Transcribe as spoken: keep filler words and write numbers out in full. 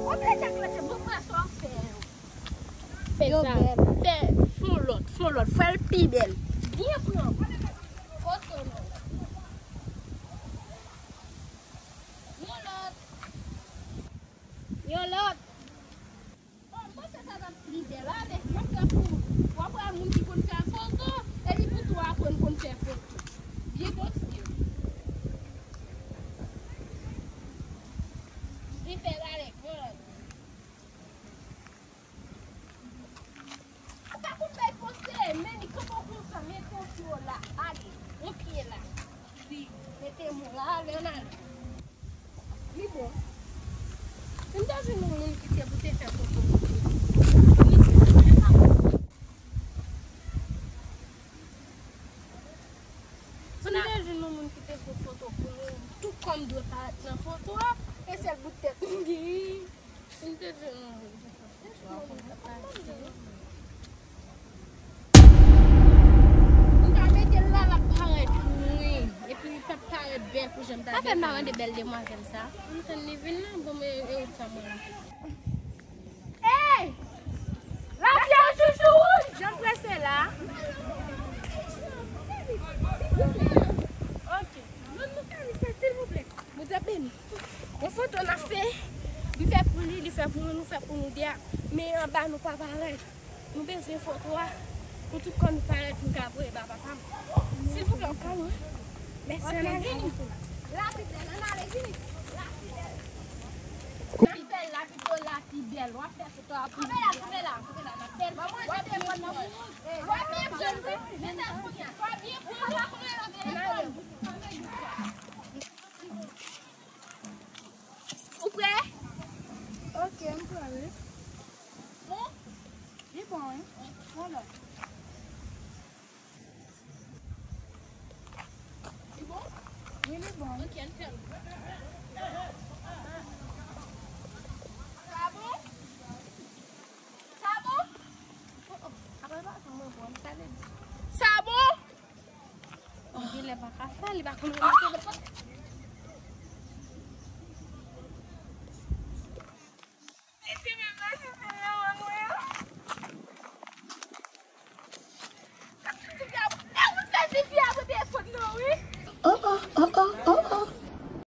Konbyen tan k lete? Bon, pran sa w fè yo. Fè sa. Fè, fè yon lòt, fè yon lòt. Fè l pi bèl. Byen pran. Foto nou. Yon lòt. Yon lòt. Bon, m panse sa t ap pi bèl. Ale, m ap fè pou ou. W ap wè moun ki konn fè foto, epi pou tou aprann konn fè foto. Byen posib. Li fè l ale gran. Ou pa konn bay poste, men li kanpe konsa, mete yon pye la, ale, yon pye la. Li mete mwen la, ale, ann ale. Li bon. Si m te jwenn yon moun ki te pou te fè foto pou mwen. Si m te jwenn yon moun ki te pou foto pou mwen, tout kò m dwe parèt nan foto a, e sèl bout tèt m gen. Si m te jwenn yon moun ki te pou foto pou mwen, tout kò m dwe parèt. M ta mete l la, l ap parèt lwen. Epi li p ap parèt bèl pou jan m ta vle. Sa fè m pa mande bèl demwazèl sa. M tann li vin la, bon, men e ou sa mwen la. Hey! Lapyè chouchou wouj! Jan prese la. Ok. Loun nou fè misye, silvouplè. Bondye beni. Yon foto n ap fè. M fè pou li, li fè pou mwen, nou fè pou nou de a. Men anba nou pa parèt. Nou bezwen foto a pou tout kò nou parèt, nou ka voye ba papa m. Silvouplè, w ap ka lwen. Mèsi, ann ale. Vini. Lapyè, ann ale, vini. Lapyè. N ap fè l la pito, lapyè bèl. W ap fè foto a pou nou. Kanpe la, kanpe la, kanpe la. N ap fè l. W ap fè foto a pou nou. W ap byen pran l, wi. Mete l kounye a. W ap byen pran l, w ap pran l nan telefòn. Ou prè? Ok, m prè, wi. Bon? Li bon, wi. Bon, lò. Li bon? Wi, li bon. Ok, ann fè l. Sa bon? Sa bon? Oh, oh. Apre l pa fè mwen bon, sa vle di. Sa bon? Mwen genlè pa ka fè, li pa konn remake lòt.